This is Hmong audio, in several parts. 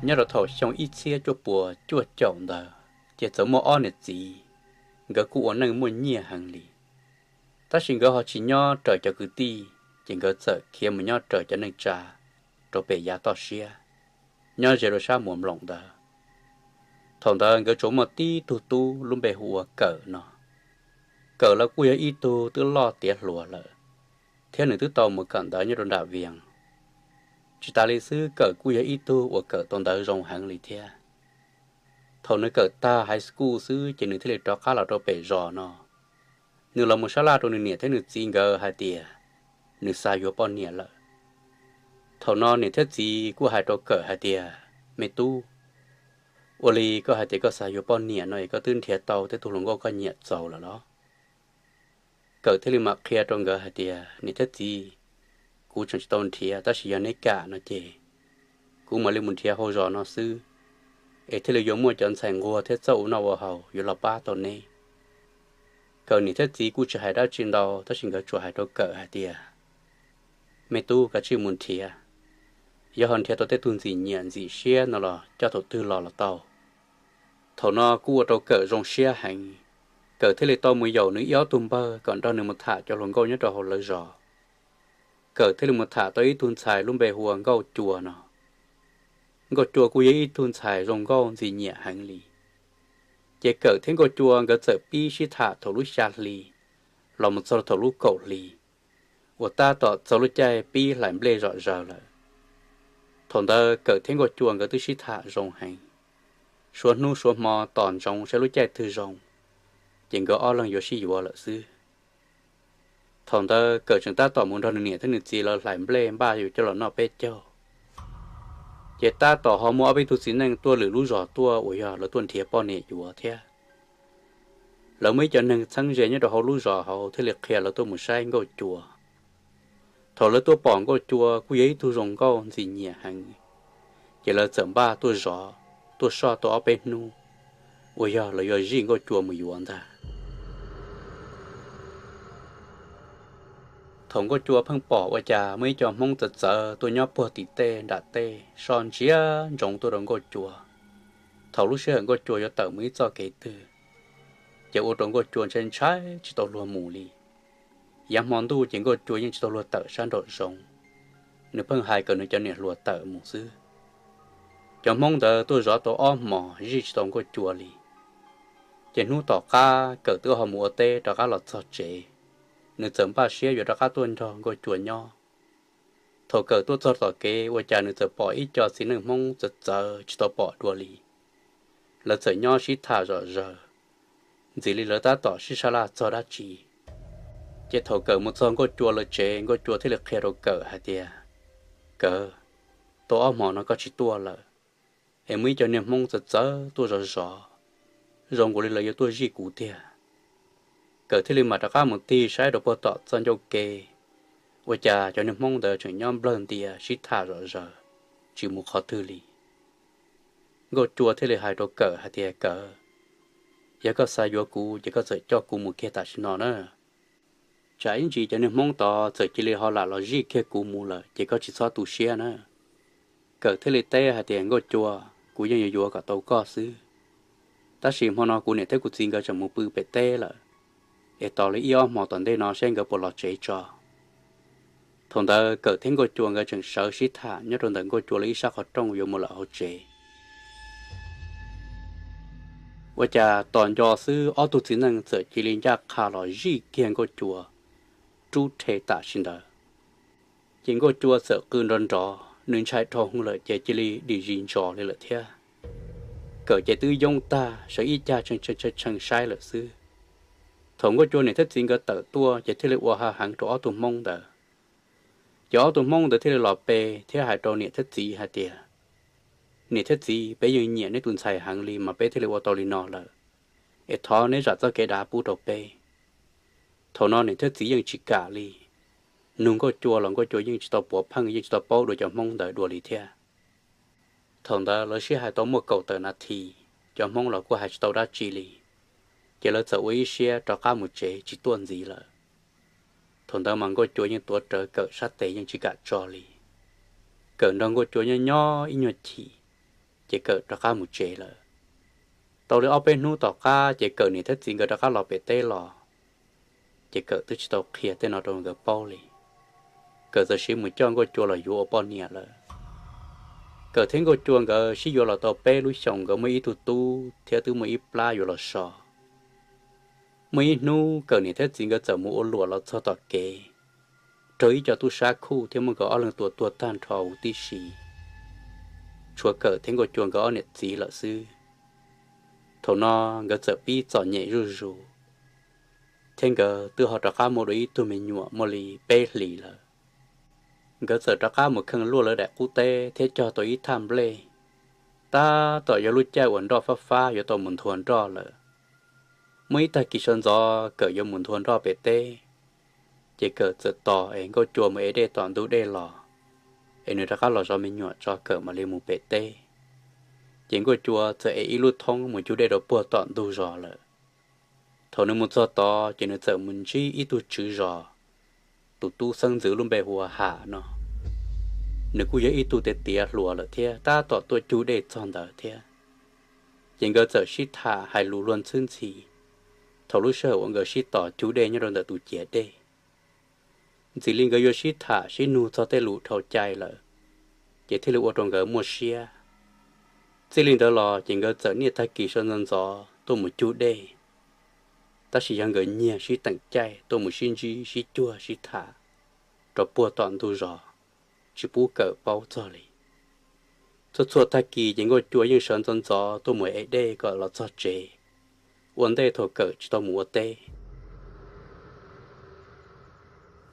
Nyob rau thaum xyoo ib txhiab cuaj puas cuaj caum ntawd ces txawm muaj ob niam txiv, nkawd kuj ua neej muaj nyiaj heev li, tab sis nkawd ho tsis nyob raws cov kwv tij, ces nkawd txawm khiav mus nyob raws cov neej tsa rau pem yav toj siab, nyob ze rau sab Muas Nploom ntawd. Thaum ntawd nkawd tsuas muaj tib tug tub lub npe hu ua Kawm no. Kawm los kuj yog ib tug twb loj tiav hluas lawm, thiab nws twb tau mus kawm ntawv nyob rau nram Vias. Tsis tas li xwb, Kawm kuj yog ib tug uas kawm tau ntawv zoo heev li thiab. Thaum nws kawm tag high school xwb ces nws thiaj li rov qab los rau pem zos no. Nws los mus sab laj rau nws niam thiab nws txiv nkawd hais tias nws xav yuav poj niam lawm. Thaum no niam thiab txiv kuj hais rau Kawm hais tias, Me tub, ua li koj hais tias koj xav yuav poj niam no es koj twb nrhiav tau tej tug hluas nkauj koj nyiam txaus lawm los? Kawm thiaj li mam qhia rau nkawd hais tias, Niam thiab txiv, kuv tseem tsis tau nrhiav, tab sis yog neb kam no ces kuv mam li mus nrhiav hauv zos no xwb, es thiaj li yuav muaj cov ntxhais nquag thiab txawj ua noj ua haus yuav los pab tau neb. Kawm niam thiab txiv kuj tsis hais dab tsi ntau, tab sis nkawd tsuas hais rau Kawm hais tias, Me tub, kav tsij mus nrhiav. Yog ho nrhiav tau tej tug ntxim nyiam ntxim siab no los coj thaum twg los los tau. Thaum no kuj ua rau Kawm zoo siab heev. Kawm thiaj li tau mus yaum nws ib ob tug npawg kom nrog nws mus tham cov hluas nkauj nyob rau hauv lawv zos. Kawm thiaj li mus tham tau ib tug ntxhais lub npe hu ua Nkauj Cua no. Nkauj Cua kuj yog ib tug ntxhais zoo nkauj ntxim nyiam heev li. Ces Kawm thiab Nkauj Cua nkawd txawm pib sib tham thaum lub xya hli los mus txog thaum lub kaum hli, uas tab tom txog lub caij pib hlais nplej zom zaws lawm. Thaum ntawd Kawm thiab Nkauj Cua nkawd twb sib tham zoo heev, suav hnub suav hmo tos ntsoov saib lub caij twg zoo, ces nkawd ob leeg yuav sib yuav lawm xwb. Thaum ntawd Kawm tseem tab tom mus nrog nws niam thiab nws txiv lawv hlais nplej npaj yuav coj los noj peb caug, ces tab tom ho muaj ob peb tug txiv neej tuaj lwm lub zos tuaj uas yog lawv tuaj nrhiav poj niam yuav thiab. Lawv muaj ib co neeg txheeb ze nyob rau hauv lub zos hauv thiaj li qhia lawv tuaj mus saib Nkauj Cua. Thaum lawv tuaj pom Nkauj Cua kuj yog ib tug zoo nkauj ntxim nyiam heev, ces lawv txawm npaj tuaj zov, tuaj soj tau ob peb hnub, uas yog lawv yuav zij Nkauj Cua mus yuav ntag. Thaum Nkauj Cua pheej pom ua cas muaj ib co Hmoob txawv txawv tuaj nyob puag tim tej nram tej soj ntsia ntsoov tuaj rau Nkauj Cua. Thaum lub sij hawm Nkauj Cua yuav tawm mus ib txoj kev twg, ces ua rau Nkauj Cua ntshai ntshai tsis tau luag mus li. Yav hmo ntuj ces Nkauj Cua yeej tsis tau luag tawm sab nraum zoov, nws pheej hais kom nws cov niam hluas tawm mus xwb. Cov Hmoob ntawd tuaj zov tau ob hmos zij tsis tau Nkauj Cua li. Ces hnub tom qab Kawm twb ho mus ua teb rov qab los txog tsev, nws txawm npaj siab yuav rov qab tuaj nrog Nkauj Cua nyob. Thaum Kawm tuaj txog tom kev ua cas nws txawm pom ib co txiv neej Hmoob txawv txawv tsis tau pom dua li. Lawv txawm nyob sib tham zom zaws, ntxim li lawv tab tom sib sab laj txog dab tsi. Ces thaum Kawm mus txog Nkauj Cua lawv tsev, Nkauj Cua thiaj li qhia rau Kawm hais tias, Kawm, tau ob hmos no koj tsis tuaj lawm, es muaj ib co niag Hmoob txawv txawv tuaj zov zov, zoo nkaus li lawv yuav tuaj zij kuv tiag. Kawm thiaj li mam rov qab mus tig saib rau puag tom txoj ncauj ke, ua cas cov niag Hmoob ntawd tseem nyob nplawg ntia sib tham zom zaws, tsis mus qhov twg li. Nkauj Cua thiaj li hais rau Kawm hais tias, Kawm, yog koj xav yuav kuv ces koj txawm coj kuv mus kiag tam sim no na. Tsam ib ntsis cov niag Hmoob tod txawm cia li ho lam los zij kiag kuv mus lawm ces koj tsis txhob tu siab na. Kawm thiaj li teb hais tias, Nkauj Cua, kuv yeej yuav yuav kom tau koj xwb, tab sis hmo no kuv niam thiab kuv txiv nkawd tseem mus pw pem teb lawm, es tos li ib ob hmos tom ntej no saib nkawd puas los tsev tso. Thaum ntawd Kawm thiab Nkauj Cua nkawd tseem sawv sib tham nyob rau ntawm Nkauj Cua lawv ib sab qhov rooj yuav mus lawm hauv tsev. Ua cas tos nco xwb ob tug txiv neej txawm cia li ncaj qha los zij kiag Nkauj Cua rub rhe tam sim ntawd. Ces Nkauj Cua txawm qw nrov nrov, nws ntshai dhau hwv lawm ces cia li dim zis ntsos li lawm thiab. Kawm ces twb yoob tag, sawv ib cag tshee tshee saib lawm xwb. Thaum Nkauj Cua niam thiab txiv nkawd tawm tuaj ces thiaj li ua ha heev rau ob tug Hmoob ntawd. Ces ob tug Hmoob ntawd thiaj li los pe thiab hais rau niam thiab txiv hais tias, Niam thiab txiv, peb yeej nyiam neb tus ntxhais heev li mas peb thiaj li ua tau li no lawm, es thov neb zam txoj kev dav pub rau peb. Thaum no niam thiab txiv yeej tsis kam li, nug Nkauj Cua los Nkauj Cua yeej tsis tau puav pheej, yeej tsis tau paub dua cov Hmoob ntawd dua li thiab. Thaum ntawd lawv sib hais tau muaj kaum tawm nas this, cov Hmoob los kuj hais tsis tau dab tsi li, ces lawv txawm ua ib siab rov qab mus tsev tsis tuaj ntxiv lawm. Thaum ntawd mas Nkauj Cua yeej tuav rawv Kawm sab tes yeej tsis kam tso li. Kawm nrog Nkauj Cua nyob nyob ib nyuag chim, Ces Kawm rov qab mus tsev lawm. Tau li ob peb hnub tom qab ces Kawm niam thiab txiv nkawd rov qab los pem teb los, ces Kawm twb tsis tau qhia tej no rau nkawd paub li. Kawm txawm siv mus coj Nkauj Cua los yuav ua poj niam lawm. Kawm thiab Nkauj Cua nkawd sib yuav los tau peb lub xyoos, nkawd muaj ib tug tub thiab twb muaj ib plab yuav los so. Muaj ib hnub Kawm niam thiab txiv nkawd txawm mus ua luam los txog tom kev, raug ib co tub sab khuj thiab muab nkawd ob leeg tua tuag tag nrho huv tib si. Tshuav Kawm thiab Nkauj Cua nkawd ob niam txiv lawm xwb. Thaum no nkawd txawm pib txom nyem zuj zus, thiab nkawd twb ho rov qab muaj dua ib tug me nyuam muaj li peb hlis lawm. Nkawd txawm rov qab mus kheej luaj lawv daim qub teb thiab cog tau ib thaj nplej. Tab tom yog lub caij uas nroj fab fab yuav tau mus nthua nroj lawm. Muaj ib tag kis sawv ntxov Kawm yuav mus nthua nroj pem teb, ces Kawm txawm tos es Nkauj Cua mus ev dej tom ntug dej los, es nws rov qab los zov me nyuam tso Kawm mam li mus pem teb. Ces Nkauj Cua txawm ev ib lub thoob mus cug dej rau puag tom ntug zos lawm. Thaum nws mus txog tod ces nws txawm mus ntsib ib tug tswv zos, tus tub xeeb ntxwv lub npe hu ua Ham no. Nws kuj yog ib tug tiav tiav hluas lawm thiab tab tom tuaj cug dej txog ntawd thiab. Ces nkawd txawm sib tham hais lus luag ntxhwb ntxhi thaum lub sij hawm uas nkawd sib tos cug dej nyob rau ntawm tus ciav dej. Ntxim li nkawd yuav sib tham sib nug txog tej lus dhau cai lawm, ces thiaj li ua rau nkawd muaj siab. Txij li ntawd los ces nkawd txawm niaj tag kis sawv ntxov ntxov tuaj mus cug dej, tab sis yog nkawd nyiag sib teem caij tuaj mus sib ntsib sib cuag sib tham rau puag tom ntug zos, tsis pub Kawm paub txog li. Txhua txhua tag kis ces Nkauj Cua yeej sawv ntxov ntxov tuaj mus ev dej kom los txog tsev, ua ntej thaum Kawm tsis tau mus ua teb.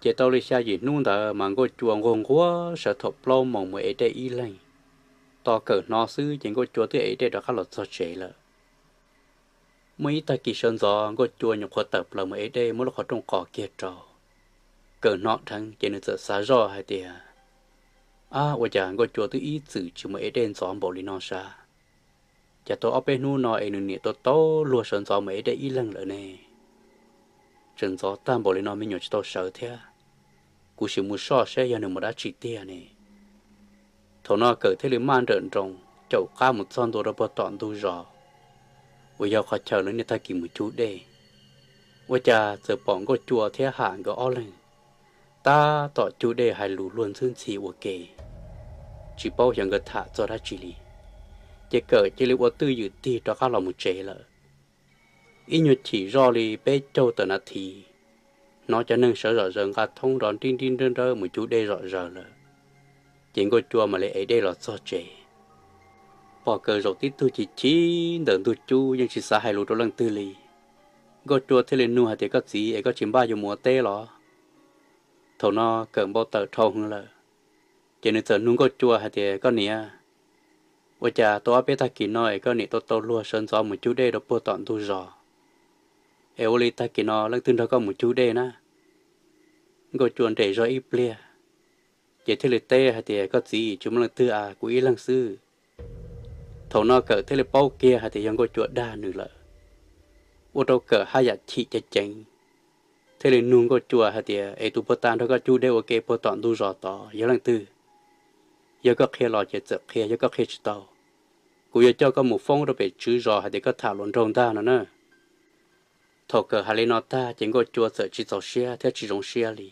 Ces tau li xya yim hnub ntawd mas Nkauj Cua nquag nquag sawv thaum plaub moos mus ev dej ib leeg, tos Kawm hnov xwb ces Nkauj Cua twb ev dej rov qab los txog tsev lawm. Muaj ib tag kis sawv ntxov Nkauj Cua nyuam qhuav tawm plaws mus ev dej muab lub qhov rooj qos kiag rau, Kawm hnov dheev ces nws txawm xav zoj hais tias, ab, ua cas Nkauj Cua twb ib txwm tsis mus ev dej ntxov npaum li no sav? Cas tau ob peb hnub no es nws niam tau tau luag sawv ntxov mus ev dej ib leeg lawm ne? Tseem ntxov tag npaum li no me nyuam tsis tau sawv thiab. Kuv sim mus soj saib yog nws mus dab tsi tiag ne. Thaum no Kawm thiaj li maj nrawm nroos caum qab mus txog ntua rau puag tom ntug zos uas yog qhov chaw lawv niaj tag kis mus cug dej. Ua cas txawm pom Nkauj Cua thiab Ham nkawd ob leeg tab tom cug dej hais lus luag ntxhwb ntxhi ua ke, tsis paub xyov nkawd tham txog dab tsi li. Ces Kawm cia li ua twj ywm tig rov qab los mus tsev lawm. Ib nyuag chim zoj li peb caug tawm nas this, hnov cov neeg sawv zom zaws nqa thoob nrov nrib nrib nrawb nrawb mus cug dej zom zaws lawm. Ces Nkauj Cua mam li ev dej los txog tsev. Pom Kawm zaum tib tug chim chim ntawm ntug cub yeej tsis xav hais lus rau leej twg li. Nkauj Cua thiaj li nug hais tias, koj txiv es koj tsis npaj yuav mus ua teb los? Thaum no Kawm npau taws dhau heev lawm, ces nws txawm nug Nkauj Cua hais tias, koj niam, ua cas tau ob peb tag kis no es koj niam tau tau luag sawv ntxov mus cug dej rau puag tom ntug zos, es ua li tag kis no leej twg nrog koj mus cug dej na? Nkauj Cua nres zog ib pliag, ces thiaj li teb hais tias, koj txiv, tsis muaj leej twg a, kuv ib leeg xwb. Thaum no Kawm thiaj li paub kiag hais tias yog Nkauj Cua dag nws lawm, ua rau Kawm haj yam chim ceev ceev, thiaj li nug Nkauj Cua hais tias, es tus puag ta nrog koj cug dej ua ke puag tom ntug zos tod yog leej twg? Yog koj qhia los ces txawm qhia, yog koj qhia tsis tau, kuv yuav coj koj mus foob rau pem tswv zos hais tias koj tham hluas nraug ntag no na. Thaum Kawm hais li no tag ces Nkauj Cua txawm tsis txaus siab thiab tsis zoo siab li.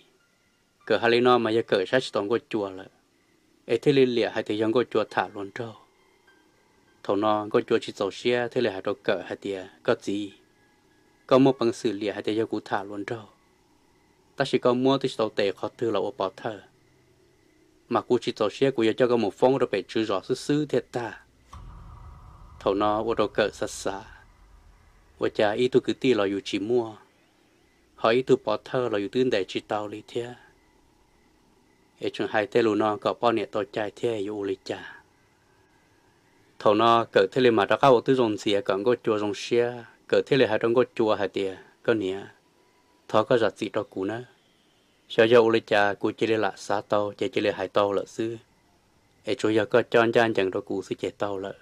Kawm hais li no mas yog Kawm saib tsis taus Nkauj Cua lawm, es thiaj li liam hais tias yog Nkauj Cua tham hluas nraug. Thaum no Nkauj Cua tsis txaus siab thiaj li hais rau Kawm hais tias, koj txiv, koj muaj peev xwm liam hais tias yog kuv tham hluas nraug, tab sis koj muab twb tsis tau tes qhov twg los ua pov thawj, mas kuv tsis txaus siab, kuv yuav coj koj mus foob rau pem tswv zos xwb xwb thiaj tag. Thaum no ua rau Kawm xav xav, ua cas ib tug kwv tij los yus tsis muaj, ho ib tug pov thawj los yus twb ntes tsis tau li thiab, es tseem hais tej lus no kom poj niam tau cai thiab yuav ua li cas? Thaum no Kawm thiaj li mam rov qab ua tib zoo ntxias kom Nkauj Cua zoo siab, Kawm thiaj li hais rau Nkauj Cua hais tias, koj niam, thov koj zam txim rau kuv nawb. Xyov yog ua li cas kuv cia li lam xav tau ces cia li hais tau lawm xwb, es tsuas yog koj coj ncaj ncees rau kuv xwb ces tau lawm.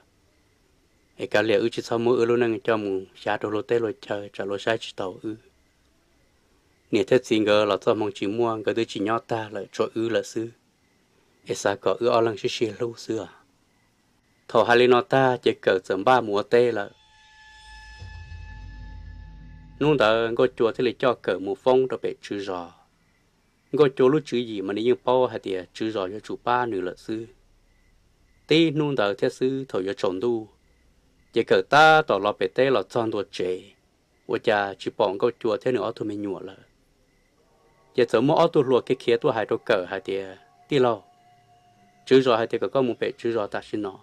Es kav liam wb tsis txhob muab wb lub neej coj mus xyav rau luag teb luag chaw tsam luag saib tsis taus wb. Niam thiab txiv nkawd los txoj hmoo tsis muaj, nkawd twb tsis nyob tag lawm, tshuav wb lawm xwb, es xav kom wb ob leeg sib sib hlub xwb os. Thaum hais li no tag ces Kawm txawm npaj mus ua teb lawm. Hnub ntawd Nkauj Cua thiaj li coj Kawm mus foob rau pem tswv zos. Nkauj Cua lub tswv yim mas nws yeej paub hais tias tswv zos yuav tsum pab nws lawm xwb. Tib hnub ntawd thiab xwb thaum yuav tsaus ntuj, ces Kawm tab tom los pem teb los txog ntua tsev, ua cas tsis pom Nkauj Cua thiab nws ob tug me nyuam lawm. Ces txawm muaj ob tug hluas khiav khiav tuaj hais rau Kawm hais tias, Tij laug, tswv zos hais tias kom koj mus pem tswv zos tam sim no.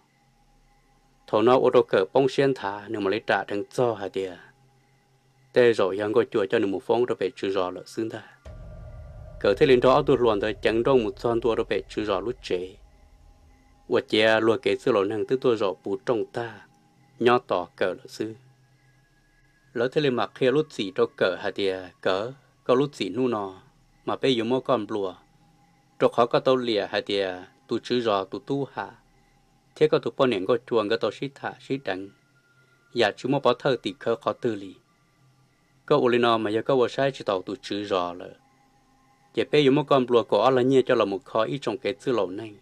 Thaum no ua rau Kawm poob siab nthav, nws mam li ram dheev txog hais tias tej zaum yog Nkauj Cua coj nws mus foob rau pem tswv zos lawm xwb ntag. Kawm thiaj li nrog ob tug hluas ntawd ceev nrooj mus txog ntua rau pem tswv zos lub tsev, ua ciav luag kev txwj laus neeg twb tuaj zaum puv rooj tag, nyob tos Kawm lawm xwb. Lawv thiaj li mam qhia lub txim rau Kawm hais tias, Kawm, koj lub txim hnub no mas peb yuav muab koj nplua, rau qhov koj tau liam hais tias tus tswv zos tus tub Ham thiab koj tus poj niam Nkauj Cua nkawd tau sib tham sib deev, yam tsis muaj pov thawj tim khawv qhov twg li. Koj ua li no mas yog koj ua saib tsis taus tus tswv zos lawm. Ces peb yuav muab koj nplua kaum ob lag nyiaj coj los mus kho ib tsoom kev txwj laus neeg,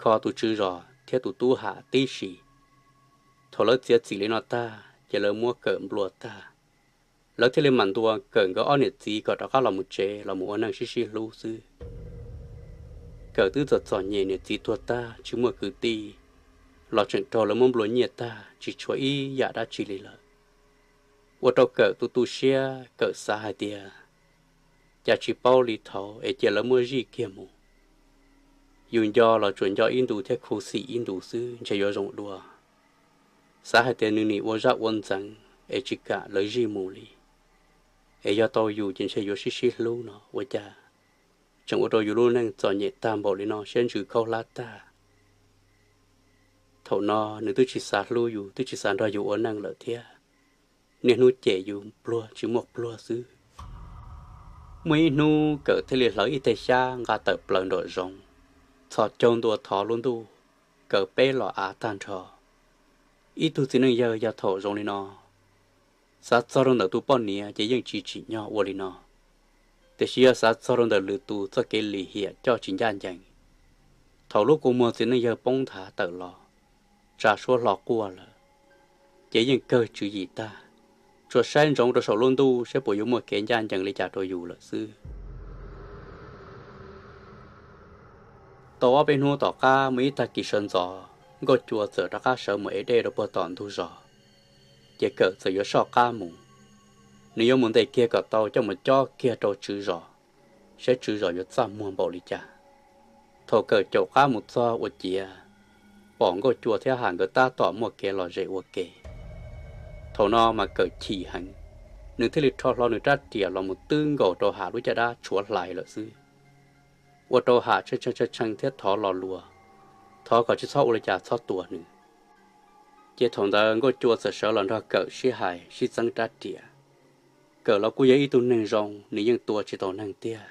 kho tus tswv zos thiab tus tub Ham tib si. Thaum lawv txiav txim li no tag ces lawv muab Kawm nplua tag. Lawv thiaj li mam ntuas Kawm nkawd ob niam txiv kom rov qab los mus tsev los mus ua neej sib sib hlub xwb. Kawm twb txom txom nyem, niam txiv tuag tag tsis muaj kwv tij, los tseem raug lawv muab nplua nyiaj tag tsis tshuav ib yam dab tsi li lawm. Ua rau Kawm tu tu siab, Kawm xav hais tias, Cas tsis paub li thaud es cia lawv muab zij kiag mus. Yus nco los tsuas nco ib ntus thiab khuv xim ib ntus xwb ntshe yuav zoo dua. Xav hais tias nws nim ua zaj ua ntxeev es tsis kam lawv zij mus li, es yog tau yus ces ntshe yuav sib sib hlub no ua cas tseem ua rau yus lub neej txom nyem tag npaum li no, siab ntsws khaub hlab tag. Thaum no nws twb tsis xav hlub yus, twb tsis xav nrog yus ua neej lawm thiab, niaj hnub cem yus pluag tsis muaj pluag xwb. Muaj ib hnub Kawm thiaj li hlawv ib teg xyab nqa tawm plaws nraum zoov, txhos caug ntua thov lub ntuj, kaw peb los av tag nrho. Ib tug txiv neej yawg yog thaum zoo li no, xav txog rau ntawm tus poj niam ces yeej tsis tsim nyog ua li no, tiam sis yog xav txog rau ntawm lwm tus txoj kev lim hiam coj tsis ncaj ncees, thaum lub kua muag txiv neej yawg poob nthav tawm los, tsa suab hlo quaj lawm, ces yeej kawg tswv yim tag, tsuas saib ntsoov rau saum lub ntuj saib puas yuav muaj kev ncaj ncees li cas rau yus lawm xwb. Tau ob peb hnub tom qab muaj ib tag kis sawv ntxov, Nkauj Cua txawm rov qab sawv mus ev dej rau puag tom ntug zos, ces Kawm txawm yuav soj qab mus. Nws yuav mus ntes kiag kom tau coj mus cob kiag rau tswv zos, saib tswv zos yuav txaj muag npaum li cas. Thaum Kawm caum qab mus txog ua ciav, pom Nkauj Cua thiab Ham nkawd tab tom muaj kev lom zem ua ke. Thaum no mas Kawm chim heev, nws thiaj li rho hlo nws rab riam los mus twb nkaus rau Ham lub caj dab tshuav hlais lawm xwb, ua rau Ham tshee tshee tshee thiab thov lo lus, thov kom tsis txhob ua li cas txhob tua nws. Ces thaum ntawd Nkauj Cua txawm sawv los nrog Kawm sib hais sib txeeb rab riam. Kawm los kuj yog ib tug neeg zoo, nws yeej tua tsis tau neeg tiag.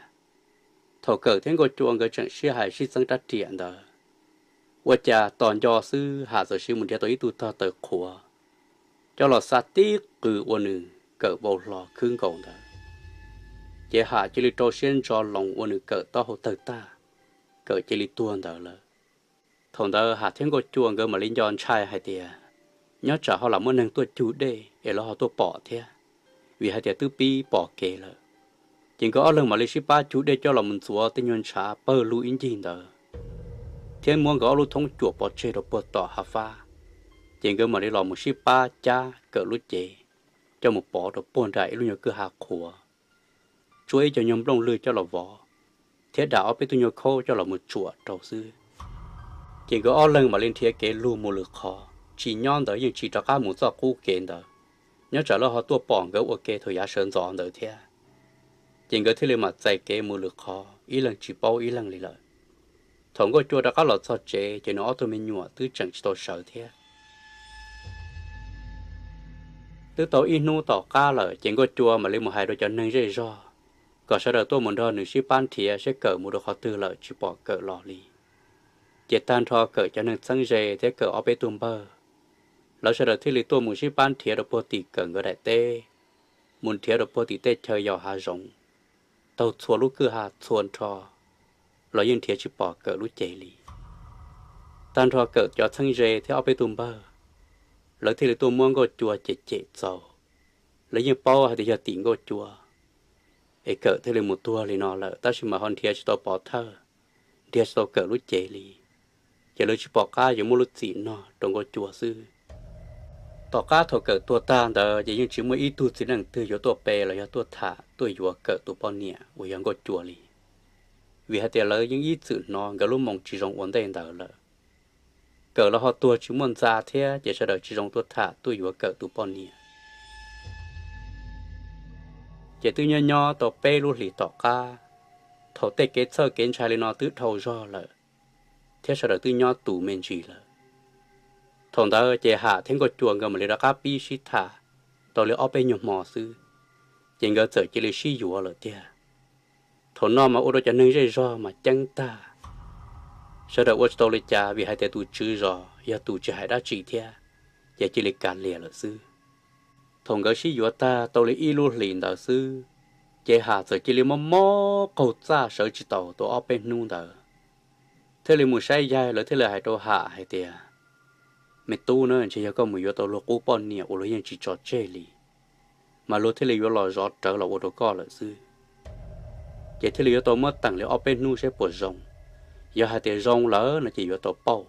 Thaum Kawm thiab Nkauj Cua nkawd tseem sib hais sib txeeb rab riam ntawd, ua cas tos nco xwb Ham txawm siv mus nrhiav tau ib tug tog taws qhuav, coj los xa tib qws ua nws Kawm vau hlo khwb nkaus ntawd. Ces Ham cia li rau siab ntso loos ua nws Kawm taub hau tawg tag, Kawm cia li tuag ntawd lawm. Thaum ntawd Ham thiab Nkauj Cua nkawd mam li nco ntshai hais tias, nyob tsam ho lam muaj neeg tuaj cug dej es lawv ho tuaj pom thiab, vim hais tias twb pib pom kev lawm. Ces nkawd ob leeg mam li sib pab cug dej coj los mus ntxuav tej nyuag ntshav pawg lug ib ncig ntawd, thiab muab nkawd ob lub thoob cuam pov tseg rau puag tom hav fab. Ces nkawd mam li los mus sib pab cab Kawm lub cev coj mus pov rau puag nram ib lub nyuag kwj ha qhuav, tsuab ib co nyuag nplooj lwg coj los vov, thiab dam ob peb tug nyuag khaub coj los mus tsuam rau xwb. Ces nkawd ob leeg mam li nrhiav kev lug mus lwm qhov, tsis nyob ntawd yeej tsis rov qab mus txoj qub kev ntawd, nyob tsam lawv ho tuaj pom nkawd ua ke thaum yav sawv ntxov ntawd thiab. Ces nkawd thiaj li mam txais kev mus lwm qhov, ib leeg tsis paub ib leeg li lawm. Thaum Nkauj Cua rov qab los txog tsev ces nws ob tug me nyuam twb tseem tsis tau sawv thiab. Twb tau ib hnub tom qab lawm ces Nkauj Cua mam li mus hais rau cov neeg zej zog, kom sawv daws tuaj mus nrog nws sib pab nrhiav saib Kawm mus rau qhov twg lawm tsis pom Kawm los li. Ces tag nrho Kawm cov neeg txheeb ze thiab Kawm ob peb tug npawg, lawv sawv daws thiaj li tuaj mus sib pab nrhiav rau puag tim Kawm nkawd daim teb, mus nrhiav rau puag tim tej chaw yos hav zoov, taug txhua lub kwj ha txhua nrho, los yeej nrhiav tsis pom Kawm lub cev li. Tag nrho Kawm cov txheeb ze thiab ob peb tug npawg, lawv thiaj li tuaj muab Nkauj Cua cem cem txaus. Lawv yeej paub hais tias yog tim Nkauj Cua es Kawm thiaj li mus tuag li no lawm, tab sis mas ho nrhiav tsis tau pov thawj, nrhiav tsis tau Kawm lub cev li, ces lawv tsis pom qab yuav muab lub txim no rau Nkauj Cua xwb. Tom qab thaum Kawm tuag tag ntawd ces yeej tsis muaj ib tug txiv neej twg yuav tuaj pe los yog tuaj tham tuaj yuav Kawm tus poj niam uas yog Nkauj Cua li, vim hais tias lawv yeej ib txwm hnov nkawd lub moo tsis zoo ua ntej ntawd lawm. Kawm los ho tuag tsis muaj ntxa thiab, ces sawv daws tsis zoo tuaj tham tuaj yuav Kawm tus poj niam. Ces twb nyob nyob tau peb lub hlis tom qab, thaum tej kev txhawj kev ntshai li no twb dhau zog lawm, thiab sawv daws twb nyob tus me ntsis lawm. Thaum ntawd ces Ham thiab Nkauj Cua nkawd mam li rov qab pib sib tham tau li ob peb nyuag hmo xwb, ces nkawd txawm cia li sib yuav lawm tiag. Thaum no mas ua rau cov neeg zej zog mas ceeb tag, sawv daws ua tsis tau li cas, vim hais tias tus tswv zos yog tus tsis hais dab tsi thiab, ces cia li kav liam lawm xwb. Thaum nkawd sib yuav tag tau li ib lub hlis ntawd xwb, ces Ham txawm cia li mob mob qaug txaj sawv tsis taus tau ob peb hnub ntawd, thiaj li mus saib yaig, lawv thiaj li hais rau Ham hais tias, Me tub na, ntshe yog koj mus yuav tau luag qub poj niam uas luag yeej tsis tso tseg li, mas luag thiaj li yuav los zov rawv los ua rau koj lawm xwb. Ces thiaj li yuav tau muab teem li ob peb hnub saib puas zoo. Yog hais tias zoo lawm no ces yuav tau pauj.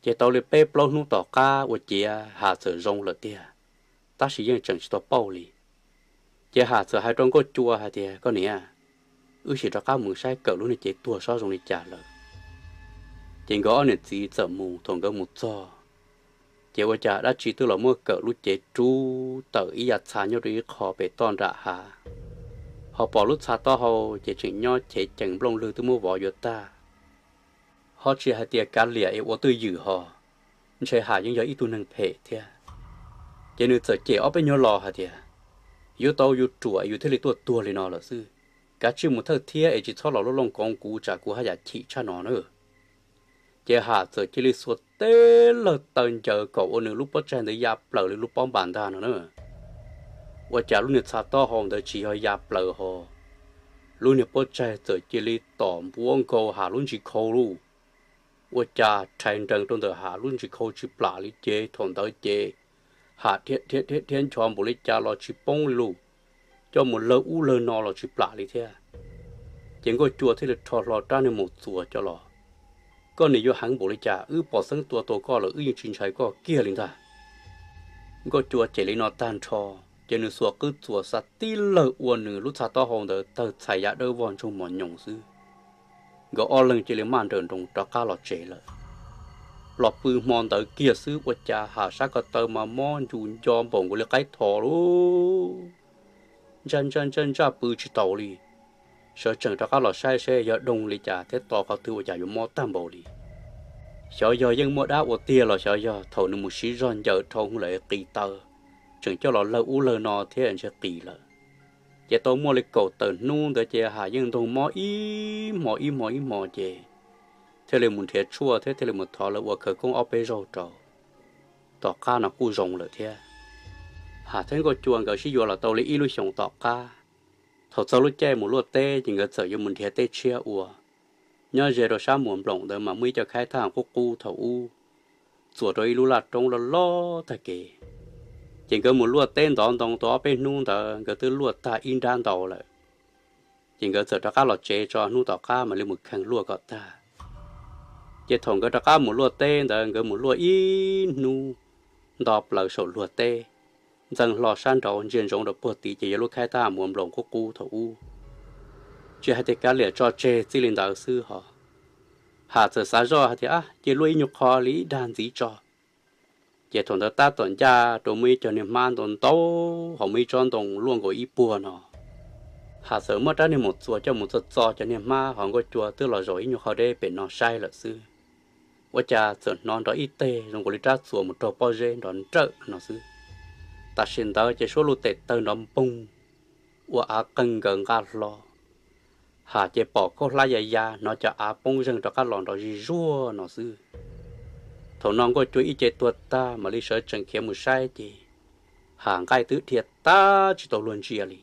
Ces tau li peb plaub hnub tom qab ua ciav Ham txawm zoo lawm tiag, tab sis yeej tseem tsis tau pauj li. Ces Ham txawm hais rau Nkauj Cua hais tias, Koj niam, wb sim rov qab mus saib Kawm lub niag cev tuag saib zoo li cas lawm. Ces nkawd ob niam txiv txawm mus. Thaum nkawd mus txog, ces ua cas dab tsi twb los muab Kawm lub cev rub tawm ib yav txha nyob rau ib qho pem toj nram hav, ho pom lub txha taub hau ces tseem nyob chev cees nplooj lwg twb muab vov yuav tag. Ho tsis hais tias kav liam es ua twj ywm ho, ntshe Ham yeej yog ib tug neeg phem thiab. Ces nws txawm cem ob peb nyuag los hais tias, Yuav tau yus ruam yus thiaj li tuaj tuag li no lawm xwb, kav tsij mus thawj thiab es tsis txhob los lub looj koov kuv tsam kuv haj yam chim tshaj no na. Ces Ham txawm cia li xuas teb lawg taw ncaws kom ua nws lub pob tsaig ntawd ya plaws li lub pob npas ntag no na. Ua cas lub niag txha taub hau ntawd tsis yog ya plaws ho, lub niag pob tsaig txawm cia li tom npuab nkaus Ham lub ntsis khau lauj. Ua cas rhais nrees rau ntawm Ham lub ntsis khau tsis plam li ces thaum ntawd ces Ham dhia dhia dhia nchos npaum li cas los tsis poob li lauj, coj mus lawg ub lawg no los tsis plam li thiab. Ces Nkauj Cua thiaj li rho hlo rab niag maum txuas coj los, Koj niam yuav heev npaum li cas, wb pom xeeb tua tau koj lawm wb yeej tsis ntshai koj kiag li ntag. Nkauj Cua cem li no tag nrho, ces nws xuas qwb txuas xav tib lawg ua nws lub txha taub hau ntawd tawg txhais ya dawb vog ntsoog mos nyoos xwb. Nkawd ob leeg cia li maj nrawm nroos rov qab los tsev lawm. Los pw hmo ntawd kiag xwb ua cas Ham sab ko taw mas mob ncu nco npaum nkaus li qaib tho lauj. Ntsaj ntsaj ntsaj ntsaj pw tsis taus li. Sawv tsees rov qab los saib seb yog doo li cas thiab to qhov twg ua cas yuav mob tag npaum li. Xyov yog yeej muaj dab ua tiag los xyov yog thaum nws mus siv zog ncaws dhau hwv lawm qis taw, tseem coj los lawg ub lawg no thiab ntshe qis lawm. Ces tau muaj li kaum tawm hnub ntawd ces Ham yeej ntoog mob ib hmo ib hmo ib hmo ces thiaj li mus nrhiav tshuaj thiab thiaj li mus thov lawv ua khawv koob ob peb zaug rau. Tom qab no kuj zoo lawm thiab. Ham thiab Nkauj Cua nkawd sib yuav los tau li ib lub xyoos tom qab, thaum txog lub caij mus luaj teb ces nkawd txawm yuav mus nrhiav teb tshiab ua. Nyob ze rau sab Muas Nploom ntawd mas muaj ib co khaib thaj qub qub thaum ub txuas rau ib lub laj roob loj loj tag kev. Ces nkawd mus luaj teb ntov ntoo tau ob peb hnub ntawd nkawd twb luaj tag ib nrab ntau lawm. Ces nkawd txawm rov qab los tsev tso, hnub tom qab mam li mus kheej luaj kom tag. Ces thaum nkawd rov qab mus luaj teb ntawd nkawd mus luaj ib hnub nto plaws saum luag teb, ntxeev hlo sab nraud ntsia ntsoov rau puag tid ces yog lub khaib thaj Muas Nploom qub qub thaum ub. Tsis hais tias kav liam tso tseg txij li ntawd xwb ho, Ham txawm xav zoj hais tias, Ab, cia luaj ib nyuag qho li ib dag ntxiv tso. Ces thaum ntawd tab tom ncaj rau muaj ib co niag hmab ntau ntau, ho muaj ib tsob ntoo luaj nkaus ib puag no. Ham txawm muab rab niag maum txuas coj mus txo txo cov niag hmab, ho Nkauj Cua twb los zaum ib nyuag qho deb pem no saib lawm xwb. Ua cas txawm hnov nrov ib teg zoo nkaus li rab txuas mus raug pob zeb nrov nrawm no xwb. Tam sim ntawd ces suab luj tes tawg nrov npoog, ua av qeeg nkaws nqa hlo. Ham ces pom khaub hlab ya ya, hnov cov av poob zeeg rov qab los nrov zig zuag no xwb. Thaum no Nkauj Cua ib ce tuag tag mam li sawv tsees khiav mus saib ces Ham nqaij twb dhia tag tsis tau luag ntsia li.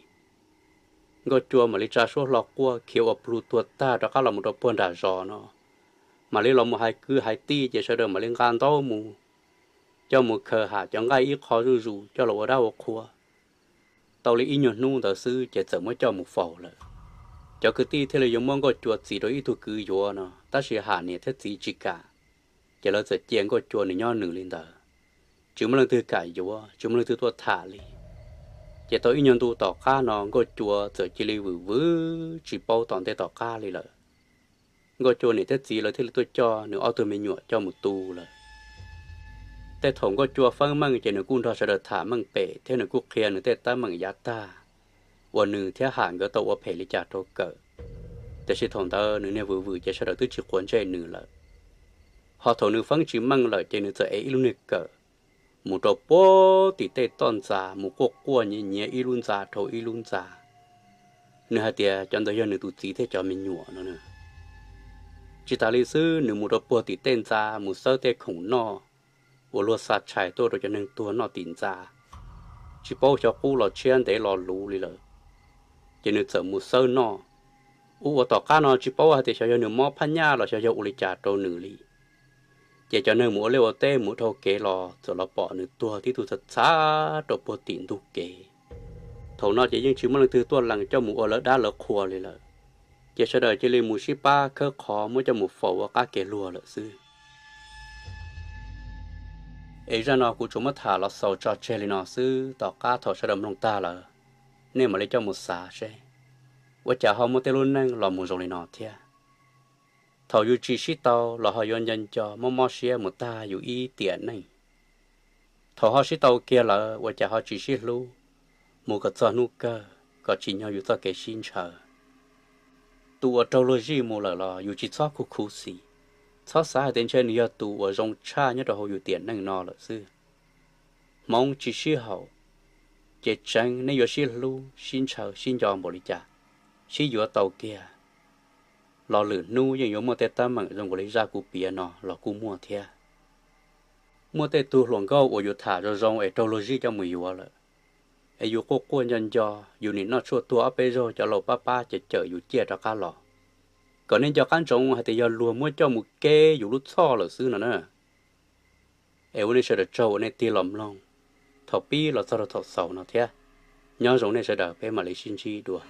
Nkauj Cua mam li tsa suab hlo quaj khiav ua plhu tuag tag rov qab los mus rau puag nram zos no. mam li los mus hais kwv hais tij ces sawv daws mam li nqa ntaub mus, coj mus khaws ham cov nqaij ib qho zuj zus coj los ua dab ua qhua. Tau li ib nyuag hnub ntawd xwb ces txawm muab coj mus faus lawm. Cov kwv tij thiaj li yuav muab Nkauj Cua txis rau ib tug kwv yuav no, tab sis ham niam thiab txiv tsis kam, ces lawv txawm cia Nkauj Cua nws nyob nws li ntawd, tsis muaj leej twg kam yuav, tsis muaj leej twg tuaj tham li. Ces tau ib nyuag ntu tom qab no Nkauj Cua txawm cia li vwm vwm tsis paub tom ntej tom qab li lawm. Nkauj Cua niam thiab txiv lawv thiaj li tuaj coj nws ob tug me nyuam coj mus tu lawm. Tej thaum Nkauj Cua feeb meej ces nws kuj nrog sawv daws tham meej pem thiab nws kuj qhia nws tej teeb meem yav tag uas nws thiab ham nkawd tau ua phem li cas rau Kawm. Tiam sis thaum ntawd nws niag vwm vwm ces sawv daws twb tsis quav ntsej nws lawm. Ho thaum nws feeb tsis meej lawm ces nws txawm ev ib lub niag kawm mus rau puag tim tej toj ntxa mus quaj quaj nyiav nyiav ib lub ntxa dhau ib lub ntxa. Nws hais tias cov ntawd yog nws tus txiv thiab cov me nyuam no. Tsis tas li xwb, nws mus rau puag tim tej ntxa mus xawb tej khoom noj uas luag xa tshais tuaj rau cov neeg tuag noj tim ntxa, tsis paub xyov qub los tshiab ntev los luv li lawm. Ces nws txawm mus xawb noj. Ua ua tom qab no tsis paub hais tias xyov yog nws mob phab nyaj los xyov yog ua li cas rau nws li. Ces cov neeg mus ua liaj ua teb mus dhau kev los txawm los pom nws tuag tib tug txhav txhav rau puag tim ntug kev. Thaum no ces yeej tsis muaj leej twg tuaj lees coj mus ua lawv dab lawv qhua li lawm. Ces sawv daws cia li mus sib pab khawb qhov muab coj mus faus ua qab kev luag lawm xwb. Es zaj no kuv tsuas muab tham los xaus tso tseg li no xwb, tom qab thaum sawv daws mloog tag lawm, nej mam li coj mus xav seb ua cas ho muaj tej lub neej los mus zoo li no thiab. Thaum yus tsis sib tau los ho yuav nco nco mob mob siab mus tag yus ib tiam neej. Thaum ho sib tau kiag lawm ua cas ho tsis sib hlub mus kom txog hnub kawg kom tsim nyog yus txoj kev sib ntshaw. Tus uas raug luag zij mus lawm los yus tsis txhob khuv khuv xim, txhob xav hais tias ntshe nws yog tus uas zoo tshaj nyob rau hauv yus tiam neej no lawm xwb. Hmoov tsis sib haum, ces tseev nej yuav sib hlub sib ntshaw sib nco npaum li cas, sib yuav tau kiag los lwm hnub yeej yuav muaj tej teeb meem zoo nkaus li zaj kuv piav no los kuj muaj thiab. Muaj tej tug hluas nkauj uas yus tham zoo zoo es raug luag zij coj mus yuav lawm, es yus quaj quaj nco nco, yus nim noj tshuaj tuag ob peb zaug cov laus pab pab cawm cawm yus ciaj rov qab los, kom nej nco qab ntsoov hais tias yog luag muab coj mus keb yus lub txhoj lawm xwb no na. Es ua nej sawv daws tsaug uas nej tig los mloog thaum pib los txog rau thaum xaus no thiab. Nyob zoo nej sawv daws, peb mam li sib ntsib dua.